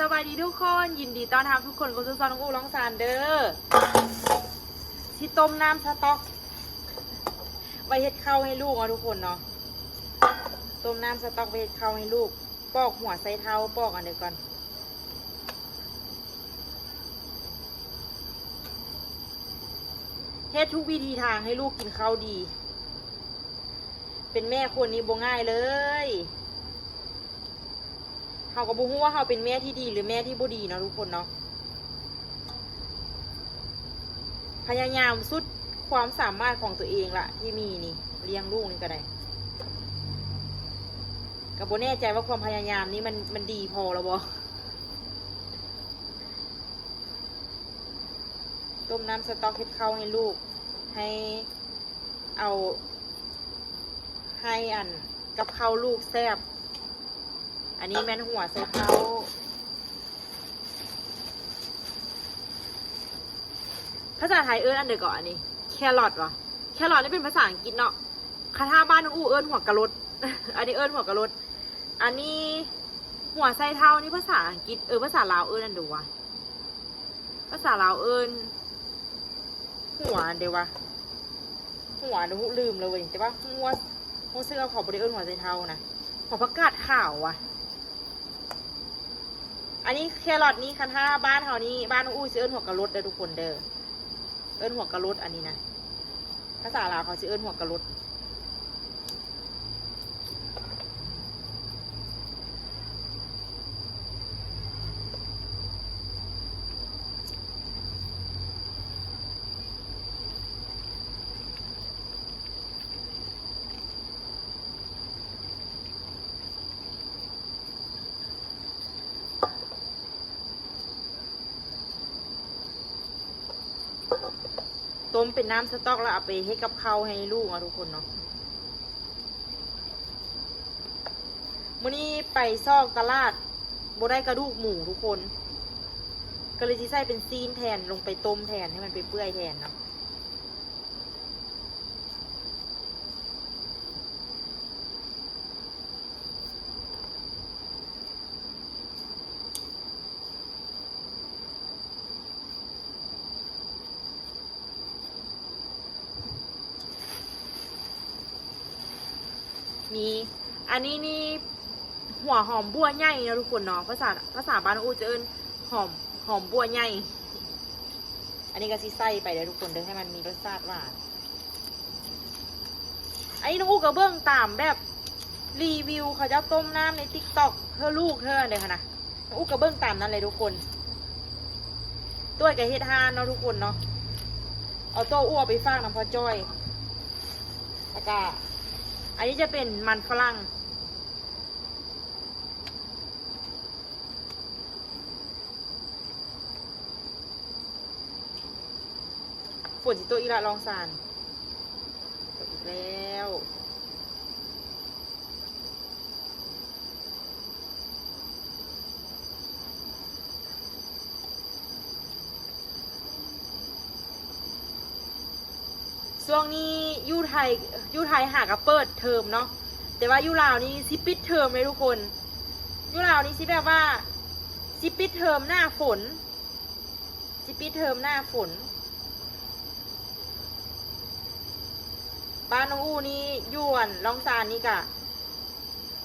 ສະບາຍດີທຸກຄົນ, ຍິນດີຕ້ອນຮັບທຸກຄົນເຂົ້າສູ່ຊ່ອງນ້ອງອູ້ລອງຊານເດີ. ຊິຕົ້ມນ້ຳສະຕ໋ອກໄວ້ເຮັດເຂົ້າໃຫ້ລູກເນາະທຸກຄົນເນາະ, ຕົ້ມນ້ຳສະຕ໋ອກໄວ້ເຮັດເຂົ້າໃຫ້ລູກ. ປອກຫົວໄຊເທົາ, ປອກອັນໃດກ່ອນ. ເຮັດທຸກວິທີທາງໃຫ້ລູກກິນເຂົ້າດີ. ເປັນແມ່ຄົນນີ້ບໍ່ງ່າຍເລີຍ. ເຮົາກໍບໍ່ຮູ້ວ່າເຮົາເປັນແມ່ທີ່ດີ ຫຼື ແມ່ທີ່ບໍ່ດີເນາະທຸກຄົນເນາະ. ພະຍາຍາມສຸດຄວາມສາມາດຂອງຕົວເອງລະ ທີ່ມີນີ້, ລ້ຽງລູກນີ້ກໍໄດ້. ກໍບໍ່ແນ່ໃຈວ່າຄວາມພະຍາຍາມນີ້ມັນ, ມັນດີພໍແລ້ວບໍ່. ຕົ້ມນ້ຳສະຕ໋ອກເຮັດເຂົ້າໃຫ້ລູກ, ໃຫ້ເອົາ, ໃຫ້ອັນ ກັບເຂົ້າລູກແຊບ. ອັນນີ້ແມ່ນຫົວໄຊເທົາ. ພາສາໄທເອີ້ນອັນໃດເກາະ ອັນນີ້? ແຄຣອດຫວາ? ແຄຣອດນີ້ເປັນພາສາອັງກິດເນາະ. ຄັນຖ້າບ້ານນ້ອງອູ້ເອີ້ນຫົວກະລົດ, ອັນນີ້ເອີ້ນຫົວກະລົດ. ອັນນີ້ຫົວໄຊເທົານີ້ພາສາອັງກິດ, ເອີ ພາສາລາວເອີ້ນອັນໃດຫວາ? ພາສາລາວເອີ້ນຫົວອັນໃດຫວາ? ຫົວ ລືມແລ້ວເວີຍ, ແຕ່ວ່າຫົວ, ຮູ້ສຶກວ່າເຂົາບໍ່ໄດ້ເອີ້ນຫົວໄຊເທົານະ, ຫົວຜັກກາດຂາວຫວາ? ອັນນີ້ແຄຣອດນີ້ ຄັນຖ້າບ້ານເຮົານີ້, ບ້ານນ້ອງອູ້ຊິເອີ້ນຫົວກະລົດເດີທຸກຄົນເດີ, ເອີ້ນຫົວກະລົດອັນນີ້ນະ. ພາສາລາວເຂົາຊິເອີ້ນຫົວກະລົດ. ຕົ້ມເປັນນ້ຳສະຕ໋ອກ ແລ້ວເອົາໄປເຮັດກັບເຂົ້າໃຫ້ລູກເນາະທຸກຄົນເນາະ. ມື້ນີ້ໄປຊອກຕະຫຼາດ ບໍ່ໄດ້ກະດູກໝູທຸກຄົນ, ກໍເລີຍຊິໃສ່ເປັນຊີ້ນແທນ, ລົງໄປຕົ້ມແທນ, ໃຫ້ມັນໄປເປື່ອຍແທນເນາະ. ນີ້ ອັນນີ້ນີ້ ຫົວຫອມບົ່ວໃຫຍ່ເນາະທຸກຄົນເນາະ, ພາສາ, ພາສາບ້ານອູ້ຈະເອີ້ນຫອມ, ຫອມບົ່ວໃຫຍ່. ອັນນີ້ກໍຊິໃສ່ໄປເດີທຸກຄົນເດີ ໃຫ້ມັນມີລົດຊາດຫວານ. ອັນນີ້ນ້ອງອູ້ກໍເບິ່ງຕາມແບບຣີວິວ ເຂົາເຈົ້າຕົ້ມນ້ຳໃນຕິກຕັອກເພື່ອລູກເທື່ອເດີຫັ້ນນະ, ນ້ອງອູ້ກໍເບິ່ງຕາມນັ້ນແຫຼະທຸກຄົນ. ໂຕ້ຍກໍເຮັດຮ້ານເນາະທຸກຄົນເນາະ, ເອົາໂຕ້ອູ້ເອົາໄປຝາກນຳພໍ່ຈ້ອຍ. ແລ້ວກໍອັນນີ້ຈະເປັນມັນຝຣັ່ງ. ຝົນຊິຕົກອີກລະ ລອງຊານ, ຕົກອີກແລ້ວ. ຊ່ວງນີ້ຢູ່ໄທ, ຢູ່ໄທຫາກໍເປີດເທີມເນາະ, ແຕ່ວ່າຢູ່ລາວນີ້ຊິປິດເທີມເລີຍທຸກຄົນ. ຢູ່ລາວນີ້ຊິແບບວ່າຊິປິດເທີມໜ້າຝົນ, ຊິປິດເທີມໜ້າຝົນ. ບ້ານນ້ອງອູ້ນີ້ ຢູ່ອັນ ລອງຊານນີ້ກະ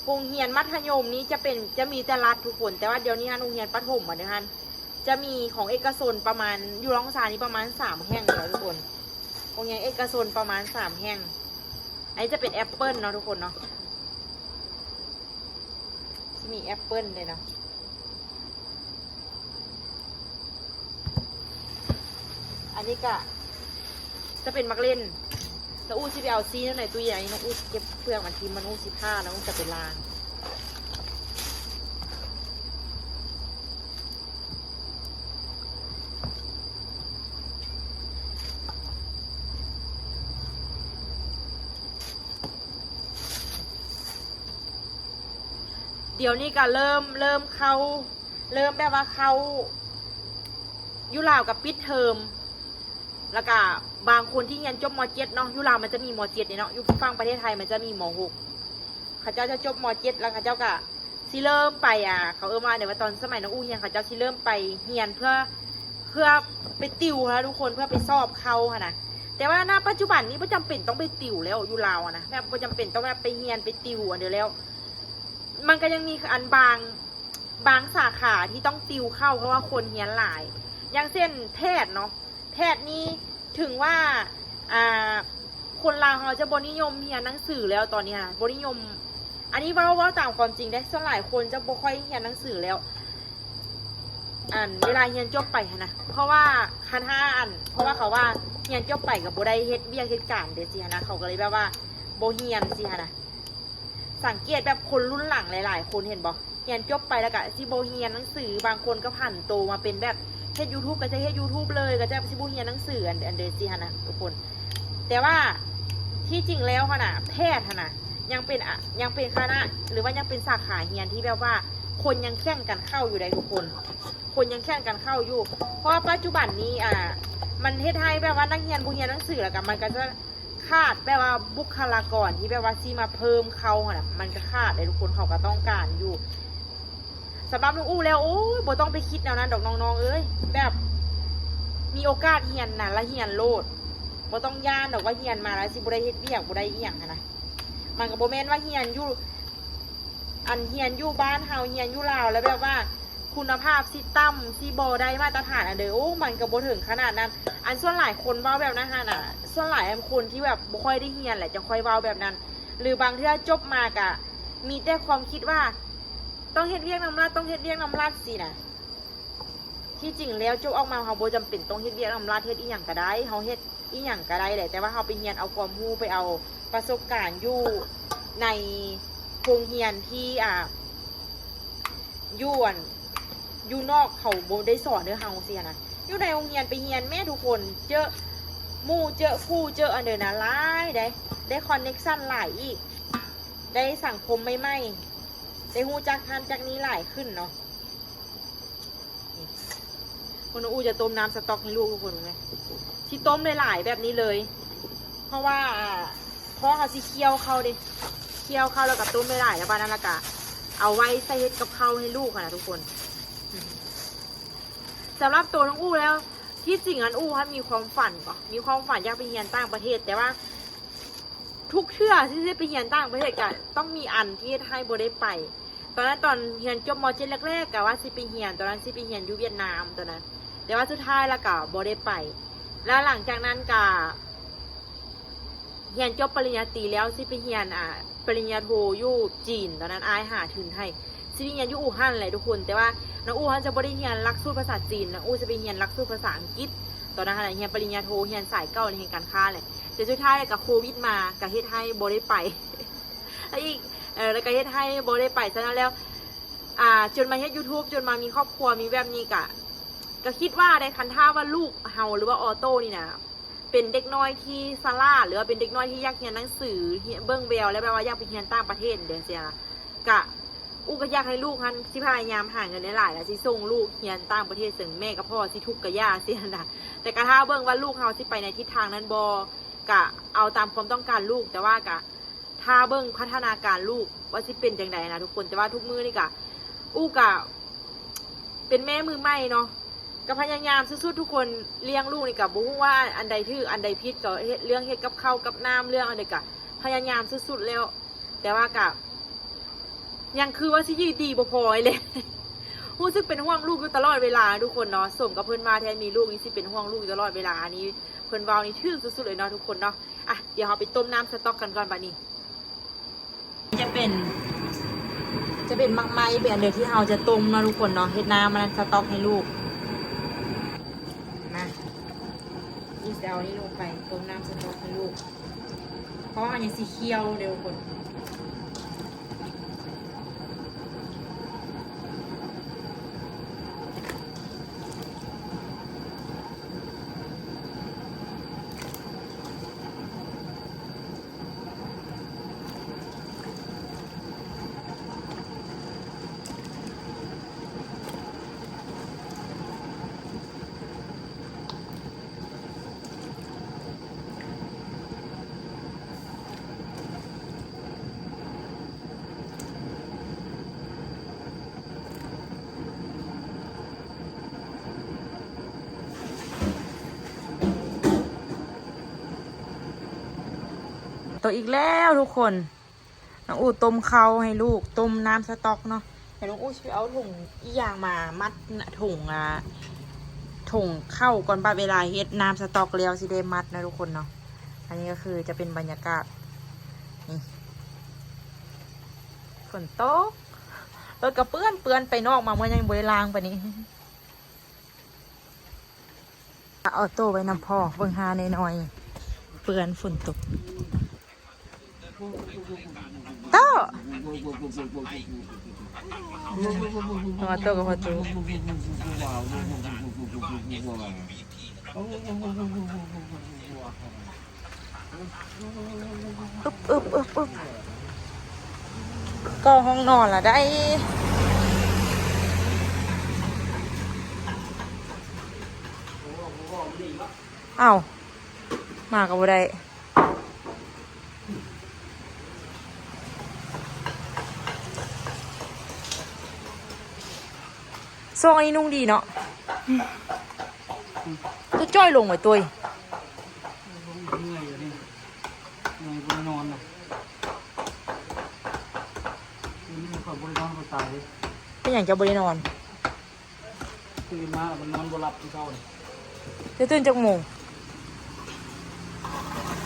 ໂຮງຮຽນມັດທະຍົມນີ້ຈະເປັນ, ຈະມີແຕ່ລັດທຸກຄົນ, ແຕ່ວ່າດຽວນີ້ຫັ້ນໂຮງຮຽນປະຖົມຫັ້ນເດີຫັ້ນ ຈະມີຂອງເອກະຊົນປະມານ, ຢູ່ລອງຊານນີ້ປະມານສາມແຫ່ງເດີທຸກຄົນ, ໂຮງຮຽນເອກະຊົນປະມານສາມແຫ່ງ. ອັນນີ້ຈະເປັນແອັບເປິ້ນເນາະທຸກຄົນເນາະ, ຊິມີແອັບເປິ້ນເດ້ເນາະ. ອັນນີ້ກະຈະເປັນໝາກເລັ່ນ. ນ້ອງອູ້ຊິໄປເອົາຊີ້ນໃນຕູ້ເຢັນ, ອັນນີ້ນ້ອງອູ້ຊິເກັບເປືອກມັນຖິ້ມ, ນ້ອງອູ້ຊິຜ່າ, ນ້ອງອູ້ຈະໄປລ້າງ. ດຽວນີ້ກະເລີ່ມ, ເລີ່ມເຂົ້າ, ເລີ່ມແບບວ່າເຂົ້າ, ຢູ່ລາວກະປິດເທີມ, ແລ້ວກະບາງຄົນທີ່ຮຽນຈົບ ມ.ເຈັດ ເນາະ, ຢູ່ລາວມັນຈະມີ ມ.ເຈັດ ເດເນາະ, ຢູ່ຝັ່ງປະເທດໄທມັນຈະມີ ມ.ຫົກ. ເຂົາເຈົ້າຈະຈົບ ມ.ເຈັດ ແລ້ວເຂົາເຈົ້າກະ ຊິເລີ່ມໄປ ອ່າ ເຂົາເອີ້ນວ່າແນວວ່າ ຕອນສະໄໝນ້ອງອູ່ຮຽນ ເຂົາເຈົ້າຊິເລີ່ມໄປຮຽນເພື່ອ ເພື່ອໄປຕິວຫັ້ນນະທຸກຄົນ ເພື່ອໄປສອບເຂົ້າຫັ້ນນະ. ແຕ່ວ່າ ນະ ປັດຈຸບັນນີ້ບໍ່ຈຳເປັນຕ້ອງໄປຕິວແລ້ວ ຢູ່ລາວຫັ້ນນະ ແບບບໍ່ຈຳເປັນຕ້ອງແບບໄປຮຽນໄປຕິວອັນເດີແລ້ວ. ມັນກໍຍັງມີອັນບາງ ບາງສາຂາທີ່ຕ້ອງຕິວເຂົ້າ ເພາະວ່າຄົນຮຽນຫຼາຍ ຢ່າງເຊັ່ນແພດເນາະ ແພດນີ້ ເຖິງວ່າ ອ່າ ຄົນລາວເຮົາຈະບໍ່ນິຍົມຮຽນໜັງສືແລ້ວຕອນນີ້ຫັ້ນນະ ບໍ່ນິຍົມ ອັນນີ້ເວົ້າ ເວົ້າຕາມຄວາມຈິງເດ້ ສ່ວນຫຼາຍຄົນຈະບໍ່ຄ່ອຍຮຽນໜັງສືແລ້ວ ອັນເວລາຮຽນຈົບໄປຫັ້ນນະ ເພາະວ່າຄັນຖ້າອັນ ເພາະວ່າເຂົາວ່າຮຽນຈົບໄປກໍບໍ່ໄດ້ເຮັດວຽກເຮັດການເດ້ຊີ້ຫັ້ນນະ ເຂົາກໍເລີຍແບບວ່າບໍ່ຮຽນຊີ້ຫັ້ນນະ. ສັງເກດແບບຄົນລຸ້ນຫຼັງຫຼາຍໆຄົນເຫັນບໍ່ ຮຽນຈົບໄປແລ້ວກະຊິບໍ່ຮຽນໜັງສື ບາງຄົນກໍຜັນໂຕມາເປັນແບບເຮັດຢູທູບ ກໍຈະເຮັດຢູທູບເລີຍ ກໍຈະຊິບໍ່ຮຽນໜັງສື ອັນ ອັນເດຊີ້ຫັ້ນນະທຸກຄົນ. ແຕ່ວ່າທີ່ຈິງແລ້ວຫັ້ນນະ ແພດຫັ້ນນະ ຍັງເປັນ ອະ ຍັງເປັນຄະນະ ຫຼືວ່າຍັງເປັນສາຂາຮຽນທີ່ແບບວ່າຄົນຍັງແຂ່ງກັນເຂົ້າຢູ່ໃດ໋ທຸກຄົນ ຄົນຍັງແຂ່ງກັນເຂົ້າຢູ່ ເພາະວ່າປັດຈຸບັນນີ້ ອ່າ ມັນເຮັດໃຫ້ແບບວ່ານັກຮຽນບໍ່ຮຽນໜັງສື ແລ້ວກະມັນກໍຈະ ຂາດແບບວ່າບຸກຄະລາກອນທີ່ແບບວ່າຊິມາເພີ່ມເຂົ້າຫັ້ນນະ ມັນກໍຂາດເດ້ທຸກຄົນ ເຂົາກໍຕ້ອງການຢູ່. ສຳລັບນ້ອງອູ່ແລ້ວ ໂອ້ຍ ບໍ່ຕ້ອງໄປຄິດແນວນັ້ນດອກນ້ອງໆເອີຍ ແບບມີໂອກາດຮຽນນະ ລະຮຽນໂລດ ບໍ່ຕ້ອງຢ້ານດອກວ່າຮຽນມາແລ້ວຊິບໍ່ໄດ້ເຮັດວຽກ ບໍ່ໄດ້ອີ່ຫຍັງຫັ້ນນະ. ມັນກໍບໍ່ແມ່ນວ່າຮຽນຢູ່ ອັນຮຽນຢູ່ບ້ານເຮົາ ຮຽນຢູ່ລາວ ແລ້ວແບບວ່າຄຸນນະພາບຊິຕ່ຳ ຊິບໍ່ໄດ້ມາດຕະຖານອັນເດີ ໂອ້ ມັນກໍບໍ່ເຖິງຂະໜາດນັ້ນ. ອັນສ່ວນຫຼາຍຄົນເວົ້າແບບນັ້ນຫັ້ນນະ ສ່ວນຫຼາຍອັນຄົນທີ່ແບບບໍ່ຄ່ອຍໄດ້ຮຽນແຫຼະ ຈະຄ່ອຍເວົ້າແບບນັ້ນ ຫຼືບາງເທື່ອຈົບມາກະມີແຕ່ຄວາມຄິດວ່າຕ້ອງເຮັດວຽກນຳລັດ ຕ້ອງເຮັດວຽກນຳລັດຊີ້ນະ. ທີ່ຈິງແລ້ວຈົບອອກມາເຮົາບໍ່ຈຳເປັນຕ້ອງເຮັດວຽກນຳລັດ ເຮັດອີ່ຫຍັງກໍໄດ້ ເຮົາເຮັດ ອີ່ຫຍັງກໍໄດ້ແຫຼະ ແຕ່ວ່າເຮົາໄປຮຽນເອົາຄວາມຮູ້ ໄປເອົາປະສົບການຢູ່ໃນໂຮງຮຽນທີ່ ອ່າ ຢູ່ອັນ ຢູ່ນອກເຂົາບໍ່ໄດ້ສອນເດີເຮົາຊີ້ນະ. ຢູ່ໃນໂຮງຮຽນໄປຮຽນແມ້ທຸກຄົນ ເຈີໝູ່ເຈີຄູ່ເຈີອັນເດີນະ ຫຼາຍເດ້ ໄດ້ຄອນເນັກຊັນຫຼາຍອີກ ໄດ້ສັງຄົມໃໝ່ໆ ໄດ້ຮູ້ຈັກຫັ້ນຈັກນີ້ຫຼາຍຂຶ້ນເນາະ. ນີ້ ຄຸນອູ່ຈະຕົ້ມນ້ຳສະຕ໋ອກໃຫ້ລູກທຸກຄົນເບິ່ງເລີຍ ຊິຕົ້ມຫຼາຍໆແບບນີ້ເລີຍ ເພາະວ່າ ອ່າ ເພາະວ່າເຮົາຊິຄ້ຽວເຂົ້າເດ້ ຄ້ຽວເຂົ້າແລ້ວກໍຕົ້ມຫຼາຍໆ ແລ້ວບາດນັ້ນແລ້ວກໍເອົາໄວ້ໃສ່ເຮັດກັບເຂົ້າໃຫ້ລູກຫັ້ນນະທຸກຄົນ. ສຳລັບໂຕນ້ອງອູ່ແລ້ວ ທີ່ຈິງອັນອູ່ຫັ້ນມີຄວາມຝັນກໍ ມີຄວາມຝັນຢາກໄປຮຽນຕ່າງປະເທດ ແຕ່ວ່າ ທຸກເທື່ອທີ່ໄດ້ໄປຮຽນຕ່າງປະເທດກະຕ້ອງມີອັນທີ່ເຮັດໃຫ້ບໍ່ໄດ້ໄປ. ຕອນນັ້ນຕອນຮຽນຈົບ ມ.ເຈັດ ແລກໆ ກະວ່າຊິໄປຮຽນ ຕອນນັ້ນຊິໄປຮຽນຢູ່ຫວຽດນາມຕອນນັ້ນ ແຕ່ວ່າສຸດທ້າຍແລ້ວກະບໍ່ໄດ້ໄປ. ແລ້ວຫຼັງຈາກນັ້ນກະຮຽນຈົບປະລິນຍາຕີແລ້ວ ຊິໄປຮຽນ ອ່າ ປະລິນຍາໂທຢູ່ຈີນ ຕອນນັ້ນອ້າຍຫາທຶນໃຫ້ ຊິໄປຮຽນຢູ່ອູ່ຮັ່ນແຫຼະທຸກຄົນ ແຕ່ວ່ານ້ອງອູ່ຫັ້ນຈະບໍ່ໄດ້ຮຽນຫຼັກສູດພາສາຈີນ ນ້ອງອູ່ຈະໄປຮຽນຫຼັກສູດພາສາອັງກິດ ຕອນນັ້ນຫັ້ນນະ ຮຽນປະລິນຍາໂທ ຮຽນສາຍເກົ່າ ຮຽນການຄ້າແຫຼະ ແຕ່ສຸດທ້າຍແລ້ວກະໂຄວິດມາ ກະເຮັດໃຫ້ບໍ່ໄດ້ໄປ ແລ້ວອີກ ເອີ ແລ້ວກະເຮັດໃຫ້ບໍ່ໄດ້ໄປ ສະນັ້ນແລ້ວ ອ່າ ຈົນມາເຮັດຢູທູບ ຈົນມາມີຄອບຄົວ ມີແບບນີ້ ກະ ກະຄິດວ່າໄດ້ ຄັນຖ້າວ່າລູກເຮົາ ຫຼືວ່າອໍໂຕ້ນີ້ນະ ເປັນເດັກນ້ອຍທີ່ສະຫຼາດ ຫຼືວ່າເປັນເດັກນ້ອຍທີ່ຢາກຮຽນໜັງສື ເບິ່ງແວວແລ້ວແບບວ່າຢາກໄປຮຽນຕ່າງປະເທດຈັ່ງຊີ້ນະ ກະ ອູ່ກໍຢາກໃຫ້ລູກຫັ້ນຊິພະຍາຍາມຫາເງິນໄດ້ຫຼາຍ ແລ້ວຊິສົ່ງລູກຮຽນຕ່າງປະເທດ ເຊິ່ງແມ່ກັບພໍ່ຊິທຸກກະຢ່າຊີ້ຫັ້ນນະ ແຕ່ກະຖ້າເບິ່ງວ່າລູກເຮົາຊິໄປໃນທິດທາງນັ້ນບໍ່ ກະເອົາຕາມຄວາມຕ້ອງການລູກ ແຕ່ວ່າກະຖ້າເບິ່ງພັດທະນາການລູກວ່າຊິເປັນຈັ່ງໃດນະທຸກຄົນ. ແຕ່ວ່າທຸກມື້ນີ້ກະ ອູ່ກະເປັນແມ່ມືໃໝ່ເນາະ ກະພະຍາຍາມສຸດໆທຸກຄົນ ລ້ຽງລູກນີ້ກະບໍ່ຮູ້ວ່າອັນໃດຖືກອັນໃດຜິດ ກະເຮັດ ເລື່ອງເຮັດກັບເຂົ້າກັບນ້ຳ ເລື່ອງອັນໃດກະພະຍາຍາມສຸດໆແລ້ວ ແຕ່ວ່າກະ ຍັງຄືວ່າຊິຢືດດີບໍ່ພໍອີກແຫຼະ ຮູ້ສຶກເປັນຫ່ວງລູກຢູ່ຕະຫຼອດເວລາທຸກຄົນເນາະ. ສົມກັບເພິ່ນວ່າແທ້ ມີລູກນີ້ຊິເປັນຫ່ວງລູກຢູ່ຕະຫຼອດເວລາ. ອັນນີ້ເພິ່ນເວົ້ານີ້ຖືກສຸດໆເລີຍເນາະທຸກຄົນເນາະ. ອ່ະ ດຽວເຮົາໄປຕົ້ມນ້ຳສະຕ໋ອກກັນກ່ອນບາດນີ້. ຈະເປັນ ຈະເປັນໝາກໄມ້ ເປັນອັນເດີທີ່ເຮົາຈະຕົ້ມເນາະທຸກຄົນເນາະ ເຮັດນ້ຳມັນສະຕ໋ອກໃຫ້ລູກ. ມາ ອີສເອົານີ້ລົງໄປ ຕົ້ມນ້ຳສະຕ໋ອກໃຫ້ລູກ ເພາະວ່າເຮົາຍັງຊິຄ້ຽວເດີທຸກຄົນ. ເອົາອີກແລ້ວທຸກຄົນ ນ້ອງອູ້ຕົ້ມເຂົ້າໃຫ້ລູກ ຕົ້ມນ້ຳສະຕ໋ອກເນາະ. ແລ້ວນ້ອງອູ້ຊິໄປເອົາຖົງອີ່ຫຍັງມາມັດ ຖົງ ອ່າ ຖົງເຂົ້າກ່ອນ ບາດເວລາເຮັດນ້ຳສະຕ໋ອກແລ້ວຊິໄດ້ມັດນະທຸກຄົນເນາະ. ອັນນີ້ກໍຄືຈະເປັນບັນຍາກາດ ນີ້ ຝົນຕົກ ລົດກໍເປື້ອນ ເປື້ອນ ໄປນອກມາເມື່ອຍັງບໍ່ໄດ້ລ້າງປານນີ້. ເອົາໂຕ້ໄວ້ນຳພໍ່ ເບິ່ງຫານ້ອຍໆ ເປື້ອນຝົນຕົກ. ໂຕ້ ເອົາໂຕ້ກັບພໍ່ຕູ້ ອຶບ ອຶບ ອຶບ ອຶບ ກໍຫ້ອງນອນລະໄດ້. ອ້າວ ມາກໍບໍ່ໄດ້. ຊ່ວງອັນນີ້ນຸ່ງດີເນາະ ຈະຈ່ອຍລົງໄວ້ຕຸ້ຍ. ເມື່ອຍຢູ່ນີ້ ເມື່ອຍບໍ່ໄດ້ນອນເນາະ ຄືນນີ້ຂ້ອຍບໍ່ໄດ້ນອນ ຂ້ອຍຕາຍເດ້. ເປັນຫຍັງເຈົ້າບໍ່ໄດ້ນອນ? ຕື່ນມາແລ້ວມັນນອນບໍ່ຫຼັບຄືເກົ່າເດ້. ເຈົ້າຕື່ນຈັກໂມງ?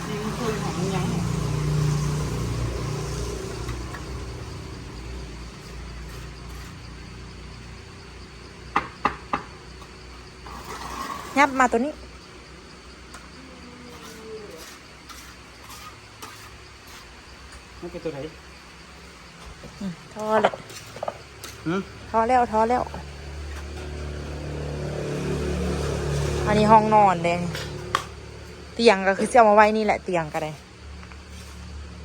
ສີ່ໂມງເຄິ່ງຫາໂມງຫຍັງ. ຫຍັບມາໂຕນີ້. ມັນເປັນໂຕໃດ? ອືມ ພໍແລ້ວ ຫື? ພໍແລ້ວ ພໍແລ້ວ. ອັນນີ້ຫ້ອງນອນເດ້ ຕຽງກໍຄືຊິເອົາມາໄວ້ນີ້ແຫຼະ ຕຽງກໍໄດ້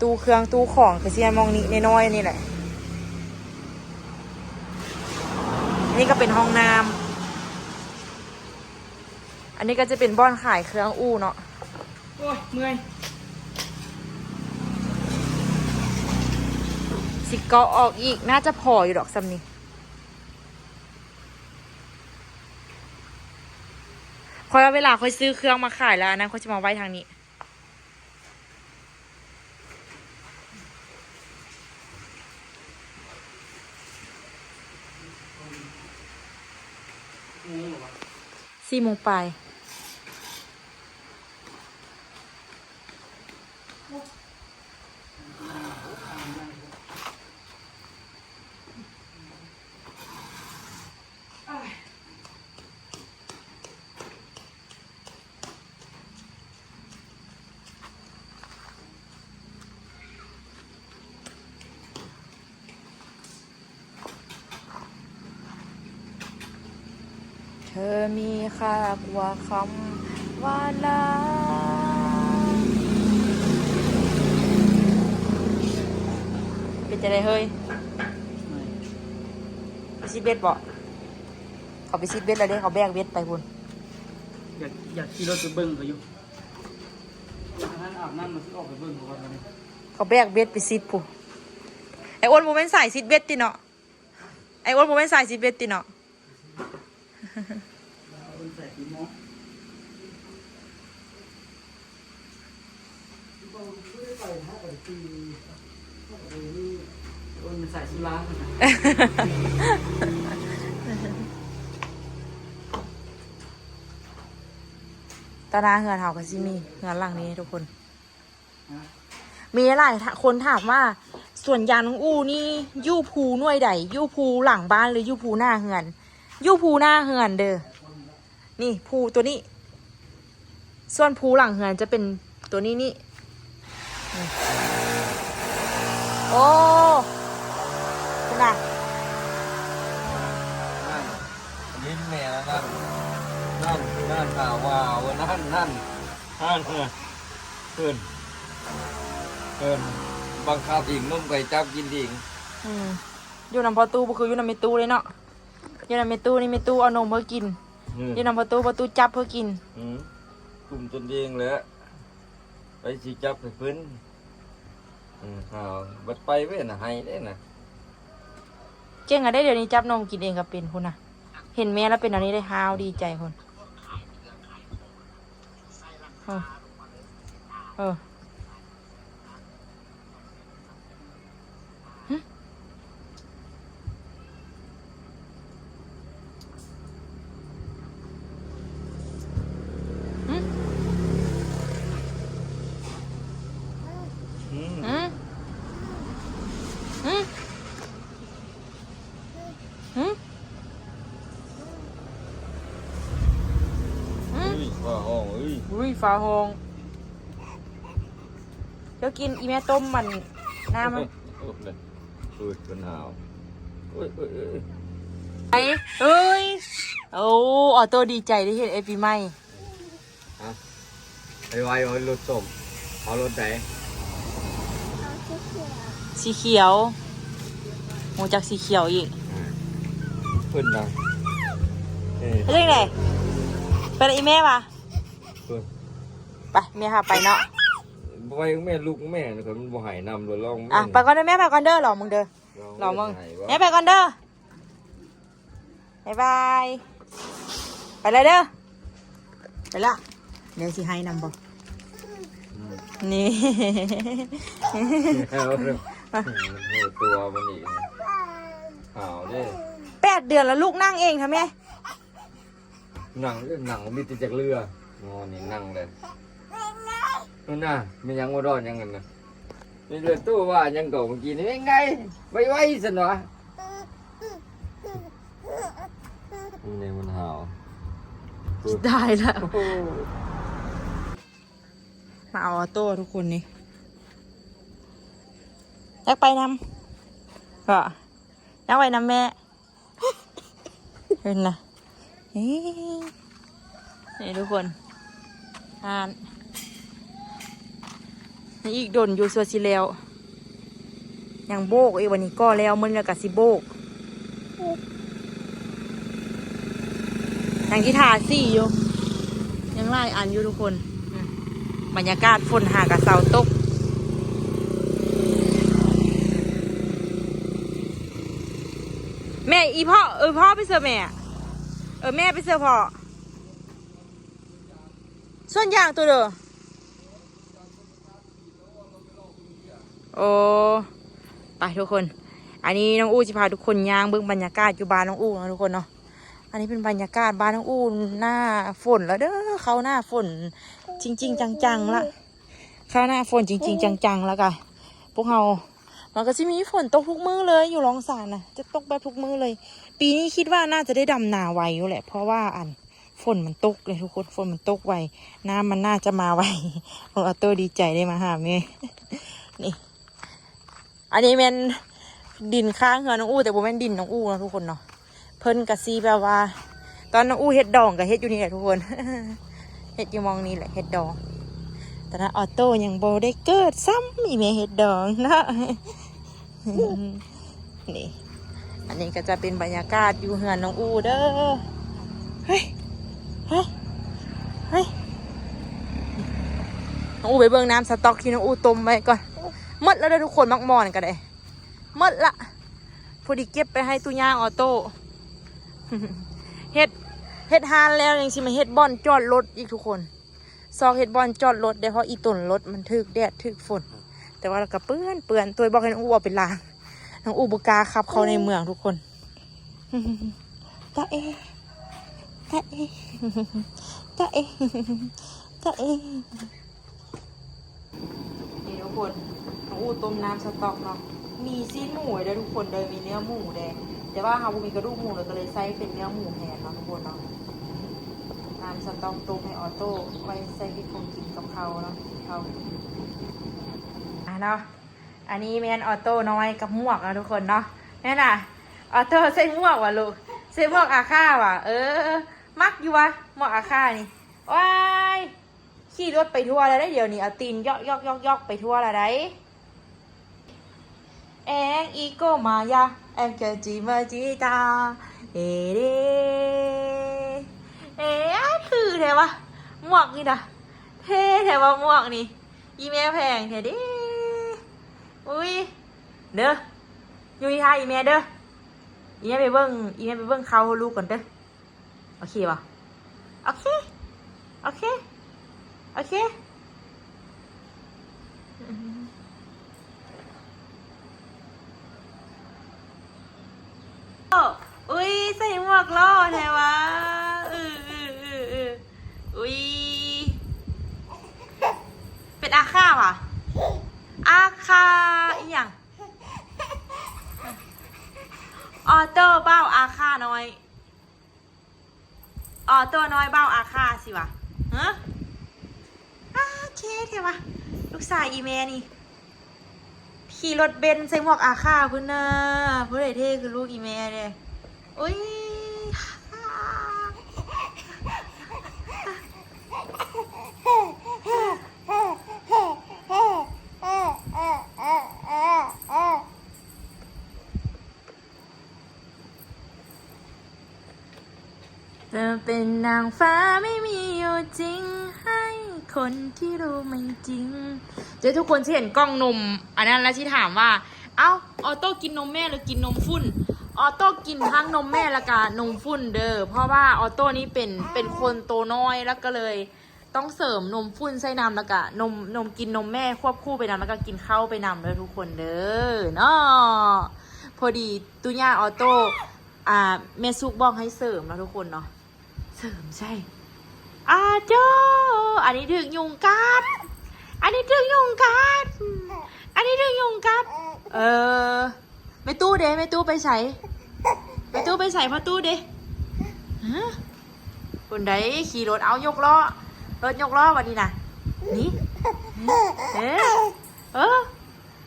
ຕູ້ເຄື່ອງຕູ້ຂອງຄືຊິເອົາໝ່ອງນີ້ ນ້ອຍໆ ນີ້ແຫຼະ. ອັນນີ້ກໍເປັນຫ້ອງນ້ຳ. ອັນນີ້ກໍຈະເປັນບ່ອນຂາຍເຄື່ອງອູ່ເນາະ. ໂອ້ຍ ເມື່ອຍ. ຊິເກາະອອກອີກ ໜ້າຈະພໍຢູ່ດອກສ່ຳນີ້. ຂ້ອຍວ່າເວລາຂ້ອຍຊື້ເຄື່ອງມາຂາຍແລ້ວ ອັນນັ້ນຂ້ອຍຈະມາໄວ້ທາງນີ້. ສີ່ໂມງປາຍ. ເທີມີຄ່າກວ່າຄຳວ່າລາ. ເປັນຈັ່ງໃດເຮີ້ຍ? ຊິເບັດບໍ່? ເຂົາໄປຊິດເບັດແລ້ວເດ້ ເຂົາແບກເບັດໄປພຸ້ນ. ຢາກ ຢາກຂີ່ລົດໄປເບິ່ງເຂົາຢູ່. ອັນນັ້ນອາບນ້ຳ ມັນຊິອອກໄປເບິ່ງເຂົາກ່ອນ. ເຂົາແບກເບັດໄປຊິດພຸ້ນ. ໄອ້ອ້ວນບໍ່ແມ່ນສາຍຊິດເບັດຕິເນາະ? ໄອ້ອ້ວນບໍ່ແມ່ນສາຍຊິດເບັດຕິເນາະ? ຕາໜ້າເຮືອນເຮົາກໍຊິມີເຮືອນຫຼັງນີ້ທຸກຄົນ. ມີຫຼາຍຄົນຖາມວ່າ ສວນຢາງນ້ອງອູ່ນີ້ຢູ່ພູໜ່ວຍໃດ? ຢູ່ພູຫຼັງບ້ານ ຫຼື ຢູ່ພູໜ້າເຮືອນ? ຢູ່ພູໜ້າເຮືອນເດີ້. ນີ້ພູຕົວນີ້ ສ່ວນພູຫຼັງເຮືອນຈະເປັນຕົວນີ້ນີ້. ນີ້ ໂອ້ ພຸ້ນນະ ນັ້ນ ເຫັນແມ່ນະ ນັ້ນ ນັ້ນ ນັ້ນ ໜ້າວ່າວ ນັ້ນ ນັ້ນ ຫັ້ນ ເອີ ເພິ່ນ ເພິ່ນບັງຄັບອີກ ນົມໄກ່ຈັບກິນເອງ. ອືມ ຢູ່ນຳພໍ່ຕູ້ບໍ່ຄືຢູ່ນຳແມ່ຕູ້ເລີຍເນາະ. ຢູ່ນຳແມ່ຕູ້ນີ້ ແມ່ຕູ້ເອົານົມເພິ່ນກິນ. ອືມ ຢູ່ນຳພໍ່ຕູ້ ພໍ່ຕູ້ຈັບເພິ່ນກິນ. ອືມ ກຸ້ມຕົນເອງແຫຼະ ໃຜຊິຈັບໃຫ້ເພິ່ນ. ອືມ ຫາວ ບັດໄປເວີ້ນະ ໄຫ້ເດ້ນະ. ເກັ່ງອະເດ້ ດຽວນີ້ຈັບນົມກິນເອງກໍເປັນພຸ້ນນະ. ເຫັນແມ່ລະເປັນແນວນີ້ເດ້ ຫ້າວ ດີໃຈພຸ້ນ. ເອີ ເອີ. ອຸ້ຍ ຟ້າຮ້ອງ. ດຽວກິນ ອີ່ແມ່ຕົ້ມມັນ ນ້ຳມັນ. ໂອ້ຍ ໂອ້ຍ ມັນໜາວ. ໂອ້ຍ ໂອ້ຍ ໂອ້ຍ ໄປ ເອີຍ. ໂອ້ ອອໂຕ້ດີໃຈໄດ້ເຫັນໄອ້ປີໃໝ່. ຮະ ໄປໄວ ເອົາລົດສົ້ມ. ເອົາລົດໃດ? ເອົາສີຂຽວ. ສີຂຽວ. ຮູ້ຈັກສີຂຽວອີກ. ອ່າ ເພິ່ນວ່າ ເອີ ເຮັດຈັ່ງໃດ? ໄປນຳອີ່ແມ່ຫວາ? ເພິ່ນ ໄປ ແມ່ພາໄປເນາະ. ບໍ່ໄປ ແມ່ລູກແມ່ ມັນບໍ່ໃຫ້ນຳ ລອງ. ອ່ະ ໄປກ່ອນເດີແມ່ ໄປກ່ອນເດີ. ລອງເບິ່ງເດີ ລອງເບິ່ງ. ແມ່ໄປກ່ອນເດີ. ບາຍບາຍ ໄປແລ້ວເດີ ໄປລະ. ແມ່ຊິໃຫ້ນຳບໍ່? ອືມ ນີ້ ເອົາເດີ ໂຫ ຕົວມັນອີກ ຫາວເດ້. ແປດເດືອນແລ້ວ ລູກນັ່ງເອງເຖາະແມ່. ນັ່ງເດີ ນັ່ງ ມີແຕ່ຈັກເທື່ອ. ອໍ ນີ້ນັ່ງເລີຍ. ນັ້ນນະ ແມ່ນຫຍັງບໍ່ດອນຫຍັງນັ້ນນະ? ນີ້ເລີຍ ໂຕວ່າຫຍັງກໍເມື່ອກີ້ນີ້ ໄວໆ ຊັ້ນຫວາ? ນີ້ມັນຫາວ ຕາຍແລ້ວ. ໂອ້ໂຫ ມາເອົາອອໂຕ້ທຸກຄົນນີ້ ຢາກໄປນຳ ກໍຢາກໄປນຳແມ່. ເຫັນນະ ນີ້ ນີ້ທຸກຄົນ ອ່ານ ນີ້ອີກດົນຢູ່ ຊົ່ວຊິແລ້ວ ຍັງໂບກອີກ. ວັນນີ້ກໍແລ້ວ ມື້ນີ້ລະກະຊິໂບກ ຍັງຊິທາສີຢູ່ ຍັງຫຼາຍອັນຢູ່ທຸກຄົນ. ອືມ ບັນຍາກາດຝົນຫາກະເຊົາຕົກ. ແມ່ ອີພໍ່ ເອີ ພໍ່ໄປເຊີແມ່ ເອີ ແມ່ໄປເຊີພໍ່. ສວນຢາງໂຕເດີ. ໂອ້ ໄປທຸກຄົນ ອັນນີ້ນ້ອງອູ້ຊິພາທຸກຄົນຍ່າງເບິ່ງບັນຍາກາດຢູ່ບ້ານນ້ອງອູ້ເນາະທຸກຄົນເນາະ. ອັນນີ້ເປັນບັນຍາກາດບ້ານນ້ອງອູ້ ໜ້າຝົນແລ້ວເດີ ເຂົ້າໜ້າຝົນຈິງໆ ຈັງໆ ລະ ເຂົ້າໜ້າຝົນຈິງໆ ຈັງໆ ລະກະ ພວກເຮົາ ມັນກະຊິມີຝົນຕົກທຸກມື້ເລີຍ ຢູ່ລອງສານນະ ຈະຕົກແບບທຸກມື້ເລີຍ. ປີນີ້ຄິດວ່າໜ້າຈະໄດ້ດຳນາໄວຢູ່ແຫຼະ ເພາະວ່າ ອັນ ຝົນມັນຕົກເລີຍທຸກຄົນ ຝົນມັນຕົກໄວ ນ້ຳມັນໜ້າຈະມາໄວ. ໂອ້ ອອໂຕ້ດີໃຈໄດ້ມາຫາແມ່ ນີ້ ອັນນີ້ແມ່ນດິນຂ້າງເຮືອນນ້ອງອູ້ ແຕ່ບໍ່ແມ່ນດິນນ້ອງອູ້ເນາະທຸກຄົນເນາະ. ເພິ່ນກະຊິແບບວ່າ ຕອນນ້ອງອູ້ເຮັດດອງກະເຮັດຢູ່ນີ້ແຫຼະທຸກຄົນ ເຮັດຢູ່ໝ່ອງນີ້ແຫຼະ ເຮັດດອງ. ຕອນນັ້ນອອໂຕ້ຍັງບໍ່ໄດ້ເກີດຊ້ຳ ອີ່ແມ່ເຮັດດອງເນາະ. ນີ້ ອັນນີ້ກໍຈະເປັນບັນຍາກາດຢູ່ເຮືອນນ້ອງອູ້ເດີ. ເຮີ້ຍ ເຮີ້ຍ ເຮີ້ຍ ນ້ອງອູ້ໄປເບິ່ງນ້ຳສະຕັອກທີ່ນ້ອງອູ້ຕົ້ມໄວ້ກ່ອນ. ໝົດແລ້ວເດີທຸກຄົນ ໝາກໝອນກໍໄດ້ ໝົດລະ ພໍດີເກັບໄປໃຫ້ຕູ້ຍ່າງອອໂຕ້. ເຮັດ ເຮັດຮ້ານແລ້ວຍັງຊິມາເຮັດບ່ອນຈອດລົດອີກທຸກຄົນ. ຊອກເຮັດບ່ອນຈອດລົດໄດ້ ເພາະອີຕົນລົດມັນຖືກແດດຖືກຝົນ ແຕ່ວ່າລະກະເປື້ອນ ເປື້ອນ. ໂຕຍບອກໃຫ້ນ້ອງອູ້ເອົາໄປລ້າງ ນ້ອງອູ້ບໍ່ກ້າຂັບເຂົ້າໃນເມືອງທຸກຄົນ. ຕາເອ ຕາເອ ຕາເອ ຕາເອ. ນີ້ທຸກຄົນ ນ້ອງອູ້ຕົ້ມນ້ຳສະຕັອກເນາະ ມີຊີ້ນໝູເດີທຸກຄົນເດີ ມີເນື້ອໝູເດ້ ແຕ່ວ່າເຮົາບໍ່ມີກະດູກໝູ ເຮົາກໍເລີຍໃຊ້ເປັນເນື້ອໝູແທນເນາະທຸກຄົນເນາະ. ນ້ຳສະຕັອກຕົ້ມໃຫ້ອອໂຕ້ ໄວ້ໃສ່ເຮັດຂອງກິນກັບເຂົ້າເນາະ ກິນເຂົ້າ. ອ່າເນາະ ອັນນີ້ແມ່ນອອໂຕ້ນ້ອຍກັບໝວກເນາະທຸກຄົນເນາະ. ແມ່ນນະ ອອໂຕ້ໃສ່ໝວກຫວາລູກ ໃສ່ໝວກອາຄາຫວາ. ເອີ ມັກຢູ່ຫວາ ໝວກອາຄານີ້. ວ້າຍ ຂີ່ລົດໄປທົ່ວແລ້ວເດ້ ດຽວນີ້ເອົາຕີນຢອກໆໆໆໄປທົ່ວແລ້ວໃດ. ແອງອີໂກມາຢາ ແອງເກີຈິມາຈິຕາ ເອເດ ເອ ຄືແທ້ວະ ໝວກນີ້ນະ ເທ່ແທ້ວະ ໝວກນີ້ ອີແມ່ແພງແທ້ເດ້. ອຸ້ຍ ເດີ ຢູ່ນີ້ຖ້າອີແມ່ເດີ ອີແມ່ໄປເບິ່ງ ອີແມ່ໄປເບິ່ງເຂົ້າໃຫ້ລູກກ່ອນເດີ. ໂອເຄບໍ່? ໂອເຄ ໂອເຄ ໂອເຄ. ໂອ້ ອຸ້ຍ ໃສ່ໝວກຫຼໍ່ແທ້ຫວາ. ອື ອື ອື ອື ອຸ້ຍ ເປັນອາຄາຫວາ? ອາຄາອີ່ຫຍັງ? ອໍໂຕ້ບ່າວອາຄານ້ອຍ. ອໍໂຕ້ນ້ອຍບ່າວອາຄາຊິຫວາ? ຮະ? ເທ່ແທ້ວະ ລູກຊາຍອີ່ແມ່ນີ້ ຂີ່ລົດເບັນໃສ່ໝວກອາຄາພຸ້ນນາ. ຜູ້ໃດເທ່ຄືລູກອີ່ແມ່ເດ້? ໂອ້ຍ. จะเป็นนางฟ้าไม่มีอยู่จริง ให้คนที่รู้ไม่จริง. เดี๋ยวทุกคนสิเห็นกล่องนมอันนั้นแล้วสิถามว่า เอ้า ออโต้กินนมแม่หรือกินนมฝุ่น? ออโต้กินทั้งนมแม่แล้วก็นมฝุ่นเด้อ เพราะว่าออโต้นี่เป็น เป็นคนโตน้อย แล้วก็เลย ต้องเสริมนมฝุ่นใส่นำ แล้วกะนม นม กินนมแม่ควบคู่ไปนำ แล้วกะกินข้าวไปนำเด้อทุกคนเด้อเนาะ. พอดีตุย่าออโต้ อ่า แม่สุกบอกให้เสริมเนาะทุกคนเนาะ เสริมใส่ อาโจ้ อันนี้ถืกยุงกัด อันนี้ถืกยุงกัด อันนี้ถืกยุงกัด เออ แม่ตู้เด้ แม่ตู้ไปไส? แม่ตู้ไปไส พ่อตู้เด้? ฮะ คนใดขี่รถ เอายกล้อ รถยกล้อบัดนี้นะ นี่ เออ เออ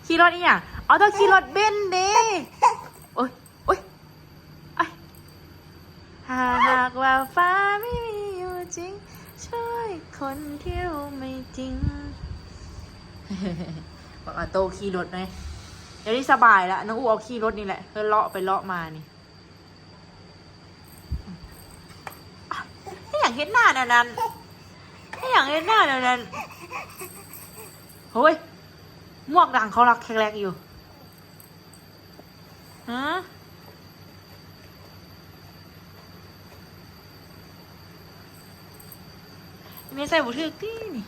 ขี่รถอีหยัง? เอา ต้องขี่รถเบนซ์เด้ โอ๊ย โอ๊ย โอ๊ย ถ้าหากว่าฟ้าไม่มีอยู่จริง ช่วยคนที่รู้ไม่จริง บักอาโต้ขี่รถไง เดี๋ยวนี้สบายละ น้องอู๋เอาขี่รถนี่แหละ เพิ่นเลาะไปเลาะมานี่ เฮ็ดหยังเฮ็ดหน้าแนวนั้น เฮ็ดหยังเฮ็ดหน้าแนวนั้น โฮ้ย หมวกดังเขาลักแคกแลกอยู่ ฮะ แม่ใส่บ่ถืกตินี่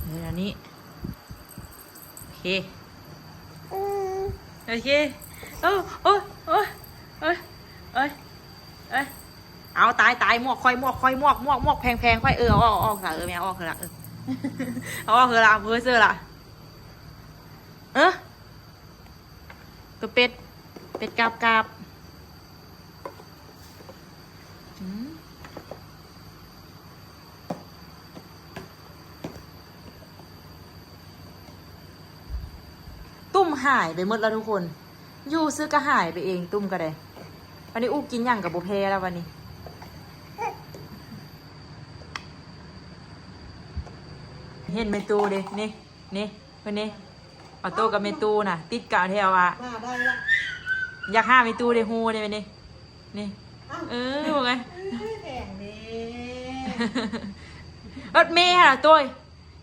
เออ อันนี้ โอเค โอเค โอ้ โอ้ โอ้ โอ้ย โอ้ย โอ้ย เอา ตาย ตาย หมวกข่อย หมวกข่อย หมวก หมวก หมวกแพงๆ ข่อย เออ เอาออก เอาออกซะ เออ แม่เอาออกเถอะละ เออ เอาออกเถอะละ เพ้อเจ้อละ เออ ตัวเป็ด เป็ดกาบๆ อืม ตุ้มหายไปหมดแล้วทุกคน อยู่ซื่อก็หายไปเอง ตุ้มก็ได้ วันนี้อู้กินหยังก็บ่แพ้แล้ววันนี้ เห็นแม่ตู้เด้ นี่ นี่ เพิ่นนี่ ออโต้กับแม่ตู้น่ะ ติดกาวแถวอ่ะ มาได้ละ อยากหาแม่ตู้ได้ฮู้ได้ไหมนี่ นี่ อ้าว เออ ว่าไง เอ้ย แพงเด้ รถเมล์หั่นล่ะโต้ย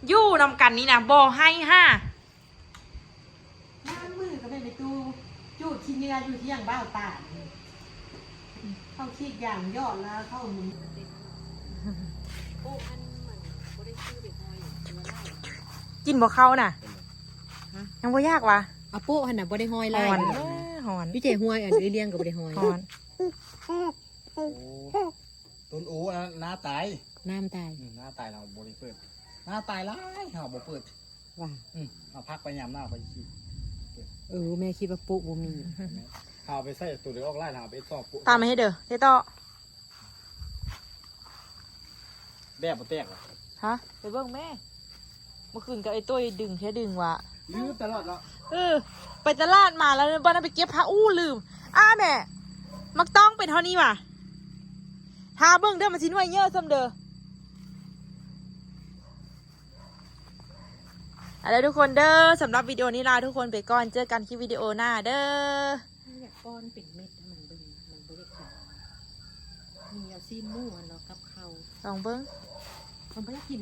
อยู่นำกันนี่นะ บ่ให้ห้า ล้างมือก็แม่นไปตู้ จูดขี้เหงื่ออยู่เที่ยงบ้าวตาดนี่ เข้าขีดยางยอดแล้วเข้าหมุน กินบ่เข้าน่ะ ยังบ่อยากวะ อาโปะหั่นน่ะบ่ได้ห้อยลาย ฮ้อน เอ้ย ฮ้อน อยู่เจ้ห้วยอันเอื้อยเลี้ยงก็บ่ได้ห้อย ฮ้อน โอ้ ต้นโอ้นะ น้าตาย น้ำตาย อืม น้าตาย เราบ่ได้เปิด น้าตายหลาย เฮาบ่เปิด ว่า อืม เอาผักไปยามหน้าไปสิ เออ แม่คิดว่าปุ๊บ่มี เอาไปใส่ตัวเดียวออกไล่นะ เอาไปซอกปุ๊ ตามมาให้เด้อ เด้ต่อ แบบบ่แตกหรอ ฮะ ไปเบิ่งแม่ เมื่อคืนกับไอ้โต้ยดึงแค่ดึงว่ะ ลืมตลอดเนาะ เออ ไปตลาดมาแล้วบ้านนั้นไปเก็บผัก อู้ ลืม อ้า แม่ มักต้องเป็นเท่านี้ว่ะ ถ้าเบิ่งเด้อ มันสิหน่วยเยอะซ่ำเด้อ เอาล่ะทุกคนเด้อ สำหรับวิดีโอนี้ลาทุกคนไปก่อน เจอกันคลิปวิดีโอหน้าเด้อ อยากป้อนเป็นเม็ดให้มันเบิ่ง มันบ่อยากกิน มีเอาซีนหมูหั่นเนาะกับข้าว ลองเบิ่ง มันบ่อยากกิน